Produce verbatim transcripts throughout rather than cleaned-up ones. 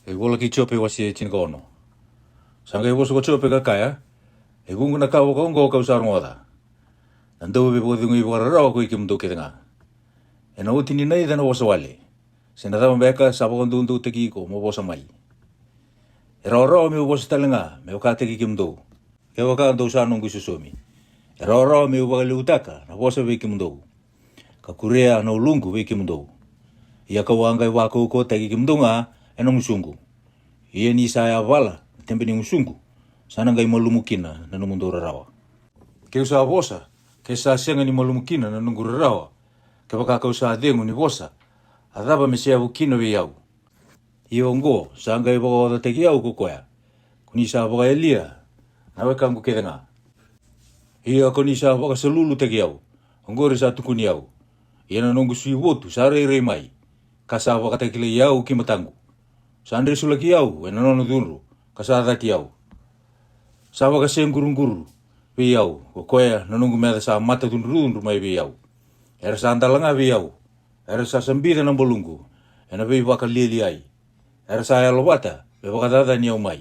E vola kei Jope wase tinikaono. Sa qai vosa ko Jope ka kaya, e vuqa na ka vaka oqo kau sa rogoca. Na dau veivakacegui vakararawa ko i kemudou kece ga. E na oti ni naica na vosa wale, se na cava beka sa vakadoudoutaki iko mo vosa mai? E rawarawa me'u vosa tale ga me vakataki kemudou, kevaka dou sa noqu isosomi. E rawarawa me'u vakalevutaka na vosa vei kemudou, ka kurea na uluqu vei kemudou. Ia kau a qai vakaukauwataki kemudou ga e na gusuqu. Ia ni sa yavala na tebe ni gusuqu, sa na qai malumu kina na nomudou rarawa. Keu sa vosa, ke sa sega ni malumu kina na noqu rarawa, kevaka kau sa cegu ni vosa, a cava me seyavu kina vei au? Ia oqo sa qai vakaocataki au ko koya, ko ni sa vakayalia na wekaqu kece ga. Ia ko ni sa vakasalulutaki au, oqori sa tukuni au. Ia na noqu sui votu sa rairai mai, ka sa vakatakilai au ki mataqu. Sa dresulaki au e na nona cudru, ka sa cati au. Sa vakaseguruguru vei au ko koya na noqu meca sa matacudrucudru mai vei au. Era sa dalaga vei au, era sa sabica na baluqu e na veivakalialiai. Era sa yalovata me vakacacani au mai.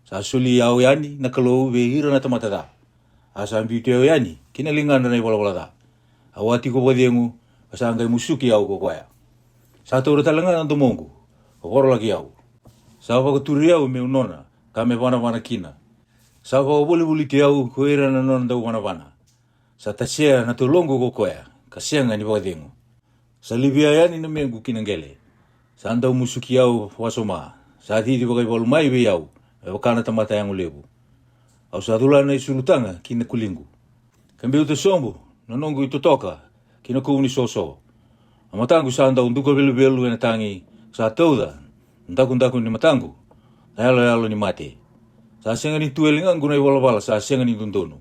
Sa soli au yani na Kalou vei ira na tamata ca. A sa biuti au yani ki na ligana na ivalavala ca. Au a tiko vakacegu, ka sa qai musuki au ko koya. Sa taura tale ga na domoqu, ka vorolaki au. Sa vakaturi au me'u nona, ka me vanavana kina. Sa vakavolivoliti au ko ira na nona dau vanavana. Sa tasea na toloqu ko koya, ka sega ni vakacegu. Sa livia yani na mequ ki na qele. Sa dau musuki au vakasoma. Sa cici vakaivalu mai vei au, me vaka na tamata yago levu. Au sa cula na isulutaga ki na kuliqu, ka biuta sobu na noqu itotoka ki na kuvu ni soso. A mataqu sa dau duka veluvelu e na tagi, sa tauca na dakudaku ni mataqu na yaloyalo ni mate. Sa sega ni tu e ligaqu na ivalavala sa sega ni dodonu.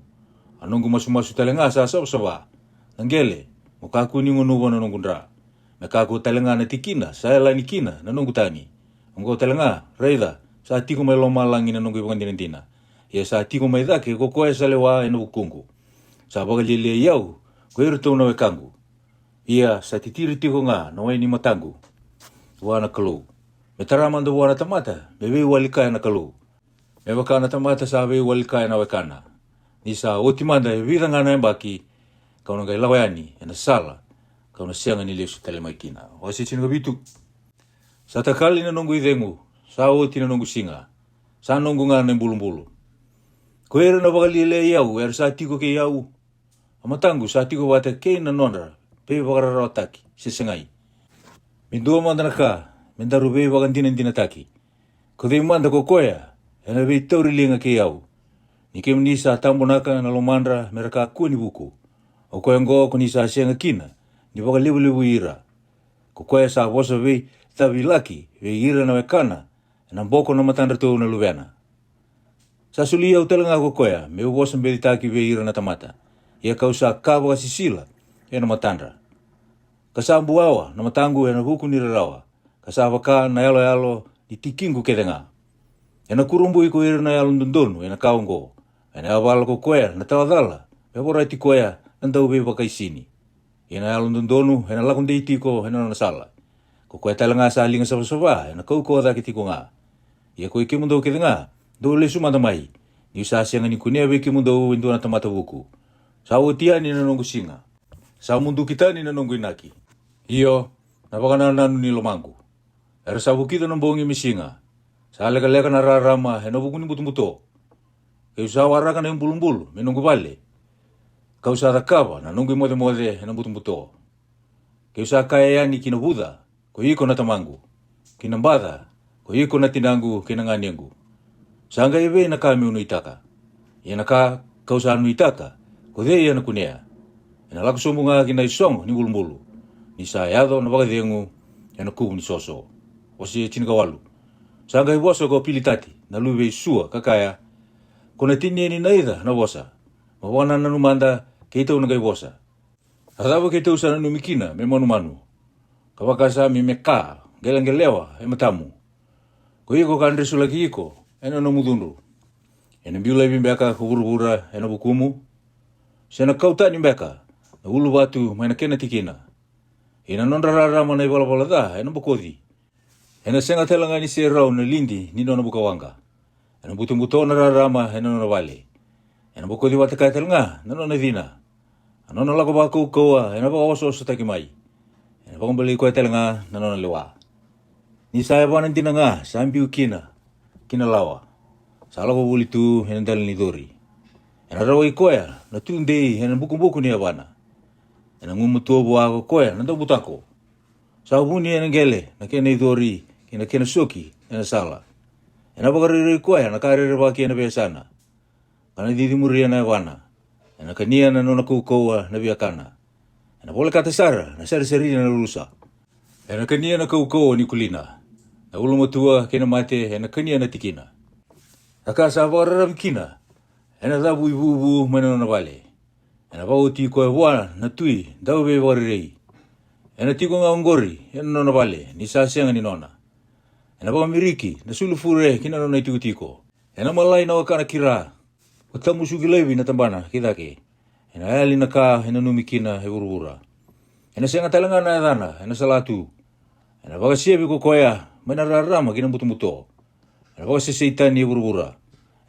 A noqu masumasu tale ga sa savasava. Na qele, mo kakua ni gunuva na noqu dra. Me kakua tale ga na tikina sa yalani kina na noqu tagi. Oqo tale ga, raica, sa tiko mai lomalagi na noqu ivakadinadina. Ia sa tiko mai cake ko koya sa lewa e na vukuqu. Sa vakalialiai au ko iratou na wekaqu. Ia sa titiri tiko ga na wai ni mataqu vua na Kalou, me tara mada vua na tamata me veiwali kaya na Kalou, me vaka na tamata sa veiwali kaya na wekana. Ni sa oti mada e vica ga na yabaki, kau na qai lako yani e na sala, kau na sega ni lesu tale mai kina. Wase tinikavitu. Sa takali na noqu icegu, sa oti na noqu siga, sa noqu ga na ibulubulu. Ko ira na vakalialiai au era sa tiko kei au. A mataqu sa tiko vata kei na nodra veivakararawataki se segai. Me dua mada na ka me daru veivakadinadinataki. Ko cei mada ko koya e na veitauri liga kei au? Ni kemuni sa tabonaka na lomadra me ra kakua ni vuku. O koya oqo ko ni sa sega kina ni vakalevulevui ira. Ko koya sa vosa veicavilaki vei ira na wekana, e na boko na matadratou na luvena. Sa soli au tale ga ko koya me'u vosa becitaki vei ira na tamata. Ia kau sa ka vakasisila e na matadra, ka sa buawa na mataqu e na vuku ni rarawa, ka sa vaka na yaloyalo ni tikiqu kece ga. E na kurabui ko ira na yalododonu e na ka oqo. E na yavala ko koya na tawa cala me vorati koya na dauveivakaisini. Ia na yalododonu e na lako dei tiko e na nona sala. Ko koya tale ga sa liga savasava e na kaukauwa cake tiko ga. Ia ko i kemudou kece ga, dou lesu mada mai, ni'u sa sega ni kunea vei kemudou e dua na tamata vuku. Sa oti yani na noqu siga, sa muduki tani na noqu inaki. Io, na vakanananu ni lomaqu. Era sa vukica na bogi me siga. Sa lekaleka na rarama e na vuku ni butobuto. Keu sa waraka na ibulubulu me noqu vale, kau sa cakava na noqu imocemoce e na butobuto. Keu sa kaya yani ki na vuca, ko iko na tamaqu, ki na baca, ko iko na tinaqu kei na ganequ. Sa qai evei na ka me'u nuitaka? Ia na ka kau sa nuitaka, ko cei e na kunea? E na lako sobu ga ki na isogo ni bulubulu, ni sa yaco na vakacegu e na kuvu ni soso. Wase tinikawalu. Sa qai vosa ko Pilitati na luve i Sua ka kaya, ko na tinia ni naica na vosa. Mo vakanananu mada, keitou na qai vosa. A cava keitou sa nanumi kina me manumanu, ka vakasami me ka qeleqelewa e matamu? Ko iko ka dresulaki iko e na nomu cudru. E na biu laivi beka ko vuravura e na vukumu, se na kau tani beka na uluvatu mai na kena tikina? Ia na nodra rarama na ivalavala ca e na bokoci. Ena sega tale ga ni se rau na lidi ni nona bukawaqa. Ena butobuto na rarama ena nona vale. Ena bokoci vata kaya tale ga na nona cina. A nona lako vakaukauwa ena vakaosoosotaki mai. Ena vakabalei koya tale ga na nona lewa. Ni sa yavana dina ga sa biu kina ki na lawa. Sa lako voli tu ena dela ni cori. Ena rawai koya na tudei ena bukubuku ni yavana. Ena gumatua vua ko koya na daubutako. Sa vuni ena qele na kena icori kei na kena soki ena sala. Ena vakarairai koya na ka rerevaki ena veiyasana. Ka na cicimuria na yavana. Ena kania na nona kaukauwa na viakana. Ena volekata sara na sarisarina na rusa. Ena kania na kaukauwa ni kulina. Na ulumatua kei na mate ena kania na tikina. A ka sa vakararavi kina ena cavu ivuvu mai na nona vale. Ena vakaoti koya vua na tui dauveivakarerei. Ena tiko ga oqori ena nona vale ni sa sega ni nona. Ena vakamiriki na sulufure ki na nona itikotiko. Ena malai na wakana kira. Ko tamusuki laivi na tabana ki cake. Ena yali na ka e nanumi kina e vuravura. Ena sega tale ga na yacana ena salatu. Ena vakasevi ko koya mai na rarama ki na butobuto. Ena vakasesei tani e vuravura.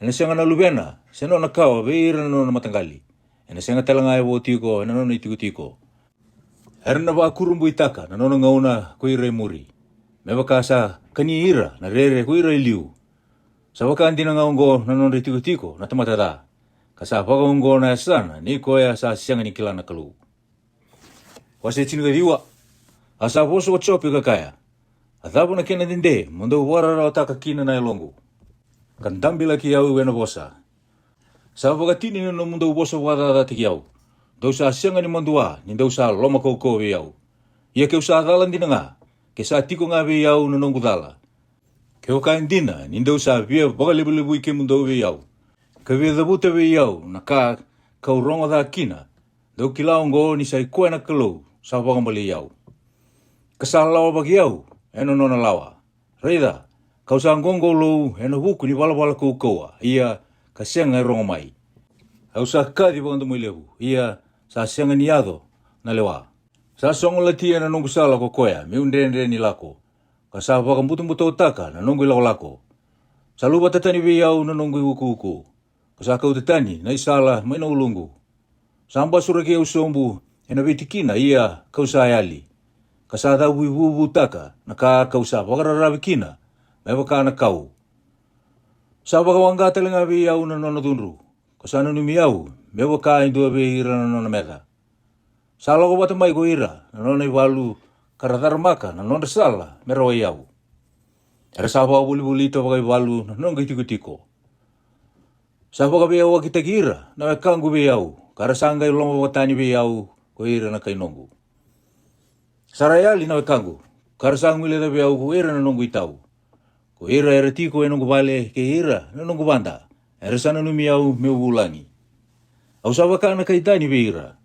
Ena sega na luvena se nona kawa vei ira na nona mataqali. Ena sega tale ga e vo tiko ena nona itikotiko. Era na vakurabuitaka na nona gauna ko ira e muri. Me vaka sa kani ira na rere ko ira e liu. Sa vaka dina ga oqo na nodra itikotiko na tamata ca. Ka sa vaka oqo na yasana nei koya sa sega ni kila na Kalou. Wase tinikaciwa. A sa vosa ko Jope ka kaya, a cava na kena dede mo dou vakararawataka kina na yaloqu? Ka dabilaki au ena vosa. Sa vakatini na nomudou vosa vakacacataki au. Dou sa sega ni madua ni dou sa loma kaukauwa vei au. Ia keu sa cala dina ga, ke sa tiko ga vei au na noqu cala. Keu kaya dina ni dou sa via vakalevulevui kemudou vei au. Ka via cavuta vei au na ka kau rogo ca kina. Dou kila oqo ni sa i koya na Kalou sa vakabalei au. Ka sa lawavaki au ena nona lawa. Raica, kau sa qoqolou ena vuku ni valavala kaukauwa, ia ka sega e rogo mai. Au sa kaci vakadomoilevu, ia sa sega ni yaco na lewa. Sa sogolatia na noqu sala ko koya meu dredre ni lako. Ka sa vakabutobutotaka na noqu ilakolako. Sa luvata tani vei au na noqu iukuuku. Ka sa kauta tani na isala mai na uluqu. Sa basuraki au sobu ena veitikina, ia kau sa yali. Ka sa cavuivuvutaka na ka kau sa vakararavi kina me vaka na kau. Sa vakawaqa tale ga vei au na nona cudru. Ka sa nanumi au me vaka e dua vei ira na nona meca. Sa lako vata mai ko ira na nona ivalu, ka ra caramaka na nodra sala me rawai au. Era sa vakavolivolita vakaivalu na noqu itikotiko. Sa vakaveiwakitaki ira na wekaqu vei au, ka ra sa qai lomavakatani vei au ko ira na kai noqu. Sa ra yali na wekaqu, ka ra sa guilecavi au ko ira na noqu itau. Ko ira era tiko e noqu vale kei ira na noqu vada, era sa nanumi au meu vulagi. Au sa vaka na kai tani vei ira.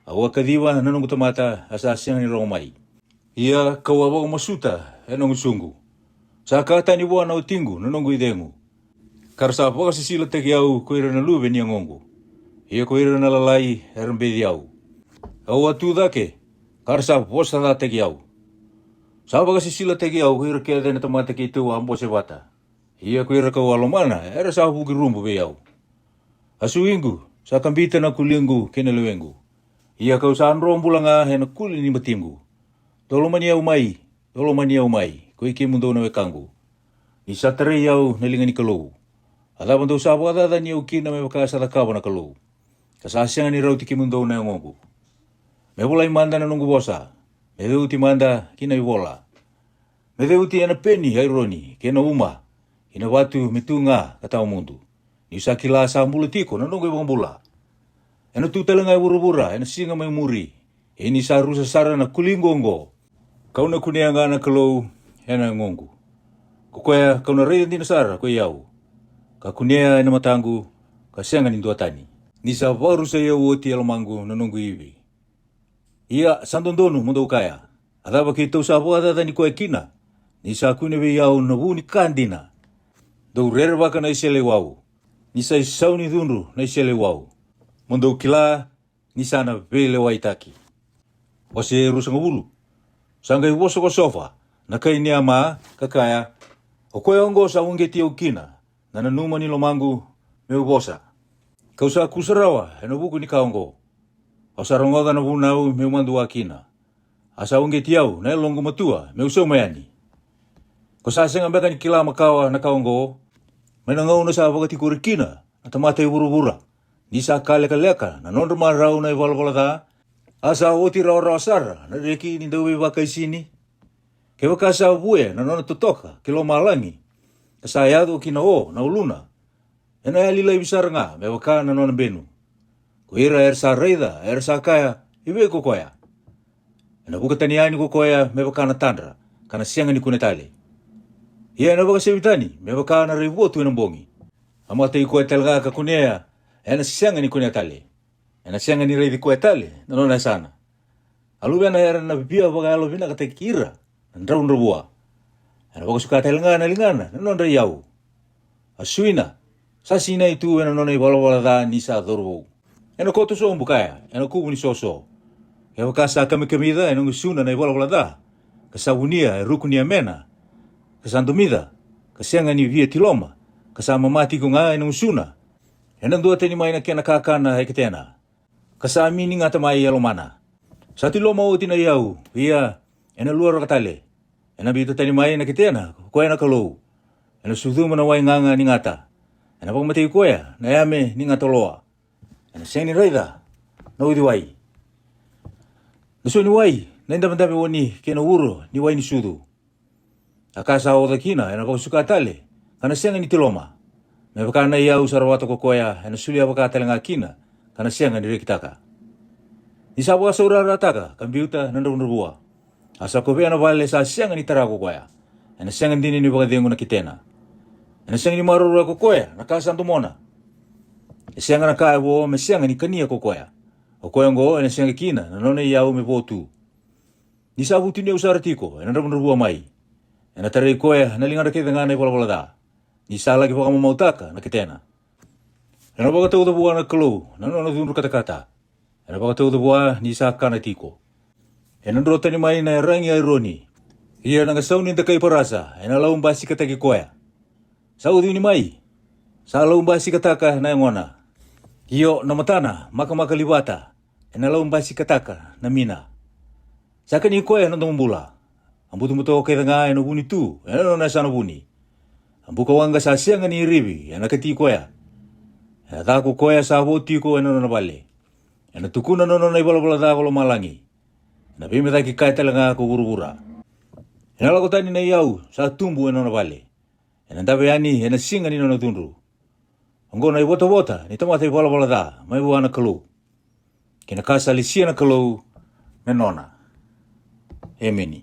Au a kaciva na noqu tamata, a sa sega ni rogo mai. Ia kau a vakamasuta e noqu suqu. Sa ka tani vua na watiqu na noqu icegu. Ka ra sa vakasisilataki au ko ira na luve ni yagoqu. Ia ko ira na lalai era beci au. Au a tu cake, ka ra sa vosacataki au. Sa vakasisilataki au ko ira kece na tamata keitou a bose vata. Ia ko ira kau a lomana era sa vuki rubu vei au. A suiqu sa kabita na kuliqu kei na lewequ. Ia kau sa dro bula ga ena kuli ni batiqu. Dou lomani au mai, dou lomani au mai, ko i kemudou na wekaqu. Ni sa tarai au na liga ni Kalou. A cava dou sa vakacacani au kina me vaka sa cakava na Kalou? Ka sa sega ni rauti kemudou na yagoqu. Me volai mada na noqu vosa, me ceuti mada ki na ivola. Me ceuti ena peni aironi kei na uma, kei na vatu me tu ga ka tawa mudu. Niu sa kila sa bula tiko na noqu ivakabula. Ena tu tale ga e vuravura ena siga mai muri. Ia ni sa rusa sara na kuliqu oqo. Kau na kunea ga na Kalou ena yagoqu. Ko koya kau na raica dina sara ko i au. Ka kunea ena mataqu, ka sega ni dua tani. Ni sa vakarusai au oti e lomaqu na noqu ivi. Ia sa dodonu mo dou kaya, a cava keitou sa vakacacani koya kina? Ni sa kune vei au na vu ni ka dina. Dou rerevaka na iseleiwau. Ni sa isau ni cudru na iseleiwau. Mo dou kila ni sa na veilewaitaki. Wase e ruasagavulu. Sa qai vosa ko Sofa, na kai Neama, ka kaya, O koya oqo sa uqeti au kina, na nanuma ni lomaqu me'u vosa. Ka'u sa kusarawa e na vuku ni ka oqo. Au sa rogoca na vunau me'u madua kina. A sa uqeti au na yaloqu matua me'u sauma yani. Ko sa sega beka ni kila makawa na ka oqo, mai na gauna sa vakatikori kina na tamata i vuravura, ni sa ka lekaleka na nodra marau na i valavala ca, a sa oti rawarawa sara na reki ni dauveivakaisini? Kevaka sa vue na nona totoka ki lomalagi, ka sa yaco ki na o na uluna, e na yali laivi sara ga me vaka na nona benu. Ko ira era sa raica era sa kaya, E vei ko koya? E na vuka tani yani ko koya me vaka na tadra, ka na sega ni kune tale. Ia e na vakasevi tani me vaka na raivotu e na bogi. A matai koya tale ga ka kunea, e na sega ni kunea tale. E na sega ni raici koya tale na nona yasana. A luvena era na via vakayalovinakataki ira na dravudravua. E na vakasuka tale ga na ligana na nodra i yau. A suina sa sinai tu e na nona i valavala ca ni sa cauravou. E na koto sobu kaya e na kuvu ni soso. Kevaka sa kamikamica e na gusuna na i valavala ca, ka sa vunia e ruku ni yamena, ka sa domica, ka sega ni via tiloma, ka sa mama tiko ga e na gusuna, e na dua tani mai na kena kakana e ketena, ka sa mi ni gata mai e lomana. Sa tiloma oti na i yau, ia e na lua raka tale. E na biuta tani mai na ketena ko koya na Kalou. E na sucuma na wai gaga ni gata. E na vakamatei koya na yame ni gata loa. E na sega ni raica na uciwai, na sua ni wai, na i dabedabe oni kei na uro ni wai ni sucu. A ka sa oca kina e na vakasuka tale, ka na sega ni tiloma. Me vaka na i yau sa rawata ko koya e na solia vaka tale ga kina, ka na sega ni rekitaka. Ni sa vakasaurarataka ka biuta na dravudravua, a sa kovea na vale sa sega ni tara ko koya, e na sega dina ni vakacegu na ketena. E na sega ni maroroya ko koya na ka sa domona. E sega na ka e vo me sega ni kania ko koya. O koya oqo e na sega kina na nona i yau me vo tu. Ni sa vutuniyau sara tiko e na dravudravua mai, e na tarai koya na ligadra kece ga na i valavala ca. Ni sa laki vakamamautaka na ketena, e na vakatauca vua na Kalou na nona cudru katakata. E na vakatauca vua ni sa kana tiko. E na dro tani mai na yaragi Aironi, ia na gasau ni dakai parasa e na laubasikataki koya. Sa ucuni mai, sa laubasikataka na yagona. Io, na matana makamakali vata e na laubasikataka na mina. Sa kani koya na domobula. A butobuto kece ga e na vuni tu e na nona yasana vuni. A buka waqa sa sega ni rivi e na kati koya. E na ca ko koya sa vo tiko e na nona vale. E na tukuna na nona i valavala ca ko lomalagi. E na veimecaki kaya tale ga ko vuravura. E na lako tani na i yau sa tubu e na nona vale. E na dave yani e na siga ni nona cudru. Oqo na i votavota ni tamata i valavala ca mai vua na Kalou, kei na ka sa lesia na Kalou me nona. Emeni.